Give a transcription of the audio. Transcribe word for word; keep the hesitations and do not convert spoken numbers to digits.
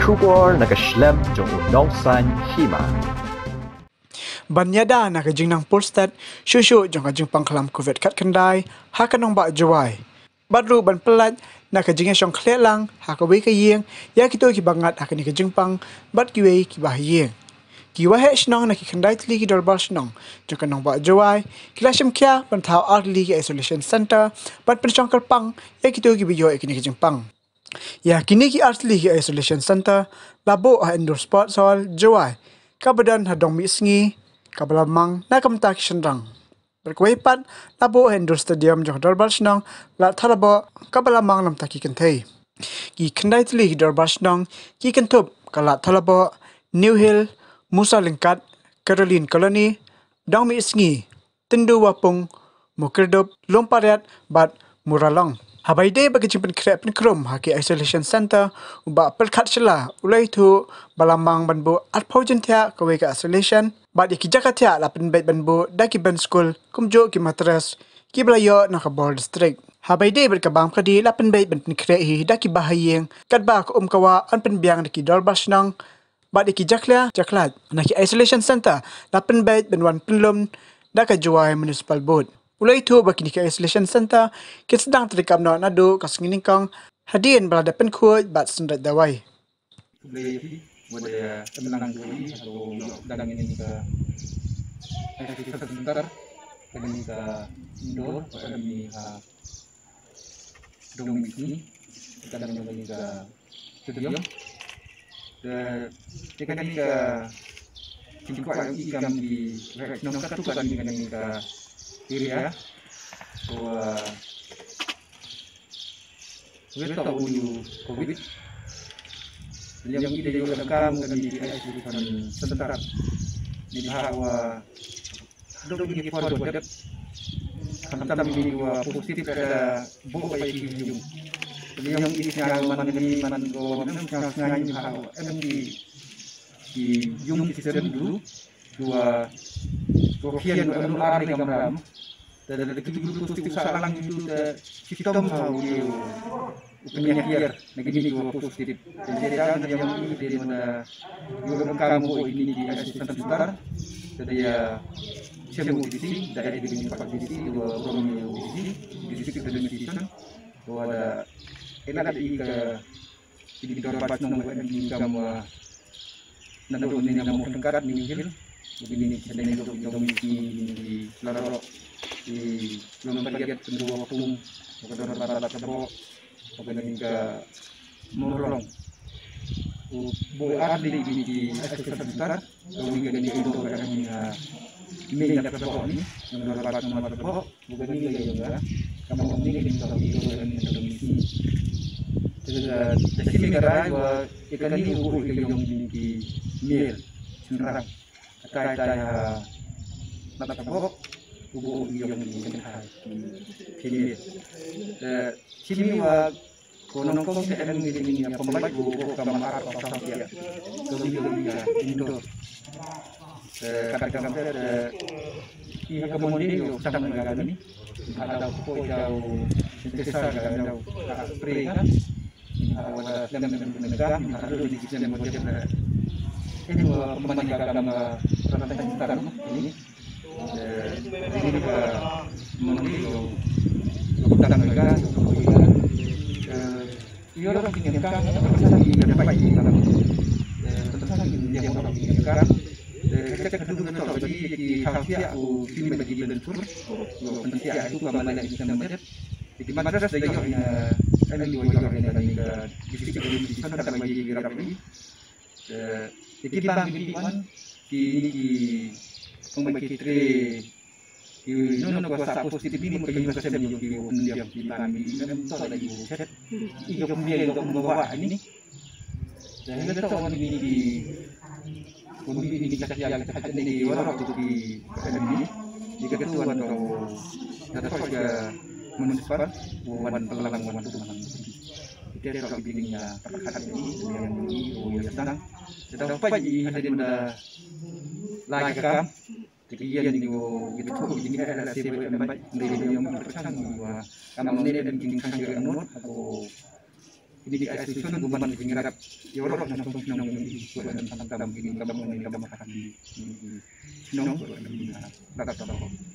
Khubor na ka shlem jong u nongsan hima. Ban ïada na ka jingnang pur stet shuh shuh jong ka jingpang khlam covid khatkhyndai ha ka nongbah Jowai. Bad ruh ban pyllait na ka jingïashong khlieh lang ha kawei ka ïing ïa kito kiba ngat ha kane ka jingpang bad kiwei kiba ha ïing. Ki waheh shnong na ki khyndai tylli ki dorbar shnong jong ka nongbah Jowai ki la shim khia ban thaw ar tylli ki isolation center ban pynshong kyrpang ïa kito kiba ïoh ïa kane ka jingpang. Ïa kine ki ar tylli ki isolation center la buh ha Indoor Sports Hall Jowai, kaba don ha Dong Mihsngi, kaba la mang na ka bynta ki shynrang. Bad kawei pat la buh ha Indoor Stadium jong ka dorbar shnong Lad Thalaboh, kaba la mang na ka bynta ki kynthei. Ki khyndai tylli ki dorbar shnong ki kynthup ka Lad Thalaboh, New Hill, Musa Lyngkat, Caroline Colony, Dong Mihsngi, Tyndu Wapung, Mukyrdup, Lum Pariat bad Muralong. Haba ïadei bad ka jingpynkhreh pynkhrum ha ki isolation center, u Bah Pyrkhat Shylla u la ïathuh ba la mang ban buh arphew jingthiah kawei ka isolation bad ïa ki jaka thiah la pynbeit ban buh da ki bench school kumjuh ki mattress kiba la ïoh na ka bor district. Haba ïadei bad ka bam kadi la pynbeit ban pynkhreh hi da kiba ha ïing katba ka um ka wah yn pynbiang da ki dorbar shnong bad ïa ki jakhlia jakhlad na ki isolation center la pynbeit ban wan pynlum da ka Jowai Municipal Board. U la ïathuh ba kine ki isolation center kin sdang treikam noh naduh ka sngi nyngkong hadien ba la dep pynkhuid bad synreit dawai. Khublei ïa phi, wat ïa em lang khublei ïa ka dang ïa ka isolation center, kane ka indoor, ka em ïa ka Dong Mihsngi, ka dang ïa ka stadium. Te, te kane ka jingkwah ïa u i kam ki waheh shnong katto katne kane ka area. Ko, uh, Wei to u covid. Liang i de yu kam ka di ai su kan sentar. Ni ba wa dok ni por dep. Kam tam ni wa positive ka bo ai ki yung. Liang i nya man ni man ko man nya nya ni ba wa em di ki yung ki serem dulu. Dua, dua khian dua em dua ar ni kamram. Te da ki dulu positive sa lang itu te shitom ha u, u pynïaid na kini dua positive. Te je da na yang i de na dua em kam ko ini di assistant star. Te dia chem u D C, da di ni pak D C, dua orang ni u D C, district administration. Dua ada enak i ke Ki dor ba chnong ba ni kam, ah, na dor ni na mo kat ni hil. Ni ni ni dor ni dor ni ni laro. Ni lom pariat pendua pung. Ka dor ba la tabo. Ka ni ka Murlong. U bo arli ni ki assistant star. Ka ni ka ni dor ka ni, ah, ni na tabo ni. Dor ba na tabo. Bukan ni lagi juga. Kamu ni kita itu dan itu misi. Jadi, eh, jadi ni kata wa ikan ni ukur ikan yang di mil. Sembarang. Kai kai ha. Nak tabok. Ukur yang di hai. Di mil. Eh, sini wa Ko nongkong te em ngi ni ya pembai ko ko ka mahar ko ka ya. Ko ni ko ya indo. Eh, kata kata te i ka mondi yo sang ga ni. Ada ko jauh sentesa ga jauh. Preka. Wala lem lem ga ni ada di sisi mondi. Ini pembai ka ka ma rata kita ini. Eh, ini ka mondi yo. Ko tang ga ko. Eh, Iyo, orang tinggal kan, apa sih yang dapat ini dalam, eh, tentang ini yang orang tinggal kan, eh, kita kedua kita tahu, jadi di Khafia, oh, sini bagi bentuk, oh, penting itu kemana yang kita melihat. Jadi madrasah saya, eh, kami dua orang yang dari, eh, distrik di sana, tak bagi di Rapi. Eh, jadi bang di mana, di, di, pembaiki tri, Ki nunu ko sa positive ni mo kayu ka sem yo ki wo pyndiang ki ban mi nem to la yu chet. I ka pyndiang ka pynbawa ni. Jadi ka to ni ki ko mi ni ka ya ka ni yo ro to ki ni. Ni ka to wan to na to ka municipal wan pelang wan tu man. Kita to ki ni ya perkat ni yang ni wo ya sang. Sedang pa i hadin da lai ka kam. Te ki ïa ni ko ki tu ki ni ka la se ba em bai ni ni ong ki chang ni wa kam ne em ki chang ki anot ha ko Kine ki ai solution kumban ki jingïarap ïaroh na shnong shnong, ïa ki shnong, ïa ki shnong.